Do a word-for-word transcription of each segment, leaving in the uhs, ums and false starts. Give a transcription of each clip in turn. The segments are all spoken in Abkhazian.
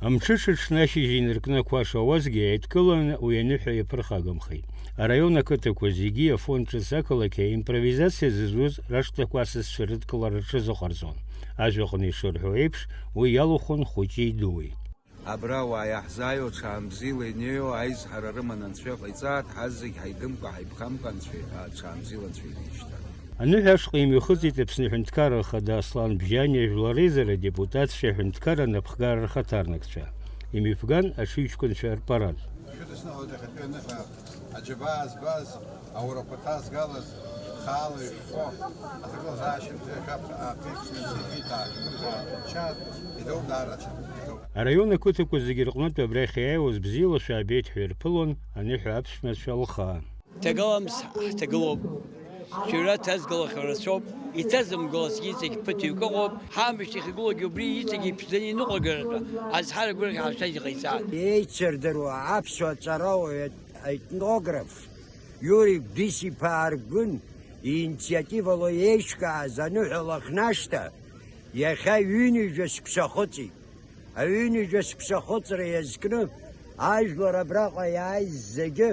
Амҽыҽыҽны ашьыжь инаркны ақәа шауазгьы, еидкыланы уи аныҳәа иаԥырхагамхеит. Араион ақыҭақәа зегьы афонд ҿыц ақалақь аимпровизациа зызуз рашҭақәа асасцәа рыдкылара рҽазыҟарҵон. Ажәаҟны ишырҳәо еиԥш, уи иалахәын хәыҷи дуи. Абра ауаа иаҳзааиуа, ҽаанбзиала инеиуа, аизҳара рыманы Анцәа иҟаиҵааит, ҳазегь ҳаидымкәа, ҳаиԥхамкәа Анцәа иҳәа, ҽаанбзиала Анцәа иҳәеишьҭа. Аныҳәа ашҟа имҩахыҵит Аԥсны аҳәынҭқарра Ахада Аслан Бжьани, ажәлар реизара адепутатцәеи аҳәынҭқарра анапхгара рхаҭарнакцәа. Имҩаԥган аҽыҩҷкәынцәа рпарад. Шәыдысныҳәоит иахьатәи аныҳәа аџьабаа збаз, аурақәа ҭазгалаз, хаала ишәфо, аҭагылазаашьа шәаԥ-, аԥеиԥш, ицеит, ааҭгылазаашьа, идоуп даараӡа, идоуп. Араион ақыҭақәа зегьы рҟнытә абрахь иааиуаз бзиала шәаабеит ҳәа ирԥылон аныҳәа аԥшәмацәа лхаа. Ҭагылам, ҳҭагылоуп. Шәара ҭазгалахьоу рацәоуп, иҭазымгалазгьы иҵегь ԥыҭҩык ыҟоуп, ҳамышьҭахь игылоугьы убри иҵегь иԥшӡаны иныҟәгаратәы азҳара гәырӷьа ҳашәҭаз иҟаиҵааит. Еицырдыруа аԥсуа ҵарауаҩ, етнограф Иури Гәдис-иԥа Аргәын иинициативала еиҿкааз аныҳәа Лыхнашҭа иахьа ҩынҩажәа шықәса ахыҵит. Аҩынҩажәа шықәса ахыҵра иазкны, ажәлар абраҟа иааиз зегьы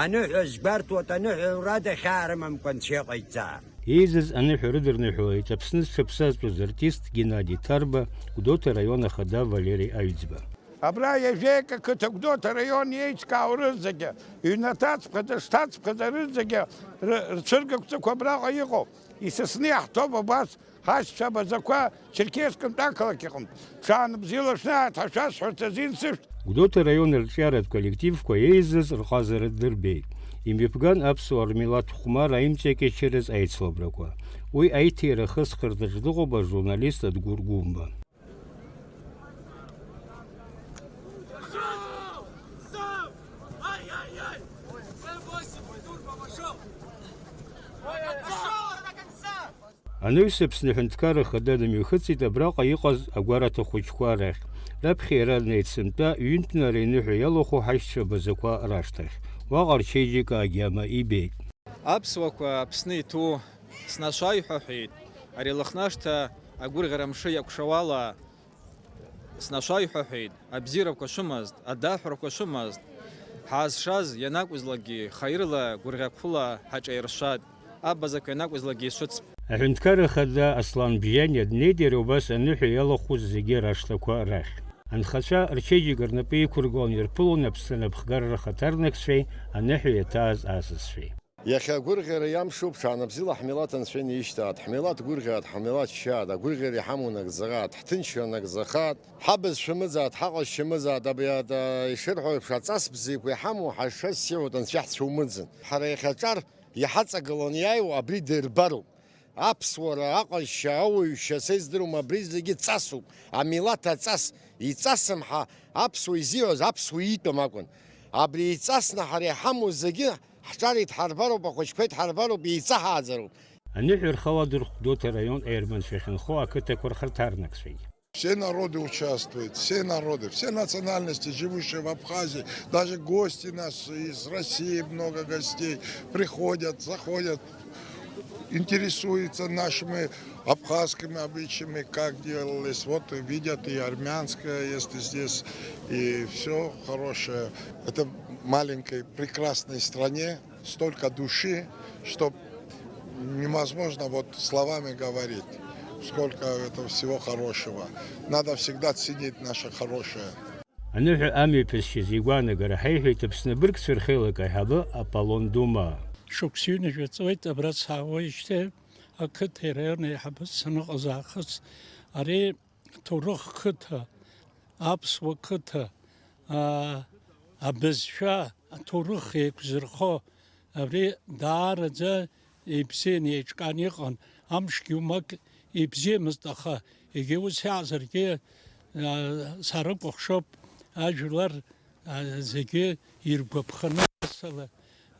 аныҳәа згәарҭоит, аныҳәа ура дахьаарымамкәа Анцәа иҟаиҵаа. Еизаз аныҳәа рыдырныҳәалеит Аԥсны зҽаԥсазтәыз артист Геннади Ҭарба, Гәдоуҭа араион ахада Валери Аҩӡба. Абра иажәеик ақыҭа Гәдоуҭа араион иеиҿкаау рызегьы, ҩнаҭаҵәҟьада, шҭаҵәҟьада рызегьы ры-, рцәыргақәҵақәа абраҟа иҟоуп. Исасны иаҳҭоуп абас. Ҳашьцәа абазақәа Черкессктәи ақалақь аҟынтә, ҽаанбзиала шәнааит ҳәа шәасҳәарц азин сышәҭ. Гәдоуҭа араион арҿиаратә коллективқәа еизаз рҟазара дырбеит. Имҩаԥган аԥсуаа рмилаҭ хәмарра аимҵакьачараз аицлабрақәа. Уи аиҭира ахысхырҭаҿ дыҟоуп ажурналист Адгәыр Гәымба. Анаҩс Аԥсны аҳәынҭқарра ахада дымҩахыҵит абраҟа иҟаз агәараҭа хәыҷқәа рахь. Раԥхьа иара днеит сынтәа ҩынтәнара иныҳәа иалахәу ҳашьцәа абазақәа рашҭахь. Уаҟа рчеиџьыка агьама ибеит. Аԥсуақәа Аԥсны иҭәу снашәаҩҳәаҳәеит, ари Лыхнашҭа агәырӷьара мшы иакәшауала снашәаҩҳәаҳәеит, абзиарақәа шәымазт, адаҳәарақәа шәымазт, ҳаазшаз ианакәызлакгьы хаирла, гәырӷьақәла ҳаҿаиршәат, абазақәа ианакәызлакгьы ишәыцп. Аҳәынҭқарра ахада Аслан Бжьаниа днеит иара убас аныҳәа иалахәыз зегьы рашҭақәа рахь. Анхацәа рчеиџьыка рнапы иқәыргыланы ирԥылон Аԥсны анапхгарра ахаҭарнакцәеи аныҳәа иаҭааз асасцәеи. Иахьа агәырӷьара иамшуп, ҽаанбзиала ҳмилаҭ Анцәа инеишьҭааит, ҳмилаҭ гәырӷьааит, ҳмилаҭ шьааит, агәырӷьара иҳамоу нагӡахааит, ҳҭынчра нагӡахааит, ҳабыз шәымыӡааит, ҳаҟаз шәымыӡааит, абри ада ишырҳәо еиԥш, аҵас бзиақәа иҳамоу ҳашшаз сиҳәоит, Анцәа иаҳцәумыӡын. Ҳара иахьа аҿар иҳаҵагыланы иааиуа абри дырбароуп. Аԥсуара, аҟазшьа, ауаҩшьа, са издыруам, абри зегьы ҵасуп. Амилаҭ аҵас, иҵасым ҳа, аԥсуа изиҳәаз, аԥсуа иитәым акәын. Абри иҵасны ҳара иҳамоу зегьы ҳҿар идҳарбароуп, ахәыҷқәа идҳарбароуп, еиҵаҳааӡароуп. Аныҳәа рхы аладырхә Гәдоуҭа араион аерманцәа ахьынхо ақыҭақәа рхаҭарнакцәеит. Все народы участвуют, все народы, все национальности, живущие в Абхазии, даже гости наши из России, много гостей приходят, заходят, интересуются нашими абхазскими обычаями, как делалось. Вот видят и армянское, если здесь, и все хорошее. Это маленькой прекрасной стране столько души, что невозможно вот словами говорить, сколько это всего хорошего. Надо всегда ценить наше хорошее. Аныҳәа амҩаԥысшьаз игәаанагара ҳаиҳәеит Аԥсны абыргцәа рхеилак аиҳабы Аполлон Думаа. Шықәс ҩынҩажәа ҵуеит абра саауеижьҭеи ақыҭеи араиони аиҳабы саныҟаз аахыс. Ари ҭоурых қыҭа, аԥсуа қыҭа, аа, абызшәа, аҭоурых еиқәзырхо, абри даараӡа ибзианы еиҿкааны иҟан. Амшгьы умак ибзиамызт, аха егьа ус иаазаргьы, аа, сарыкәыхшоуп, ажәлар, аа, зегьы иргәаԥханы асала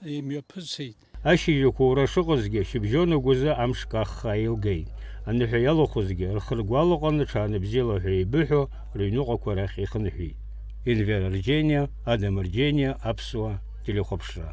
имҩаԥысит. Ашьыжьқәа ура шыҟазгьы, шьыбжьон агәазы амш каххаа еилгеит. Аныҳәа иалахәызгьы, рхы ргәалаҟаны ҽаанбзиала ҳәа еибыҳәо, рыҩныҟақәа рахь ихынҳәит. Енвер Арџьениа, Адам Арџьениа, Аԥсуа телехәаԥшра.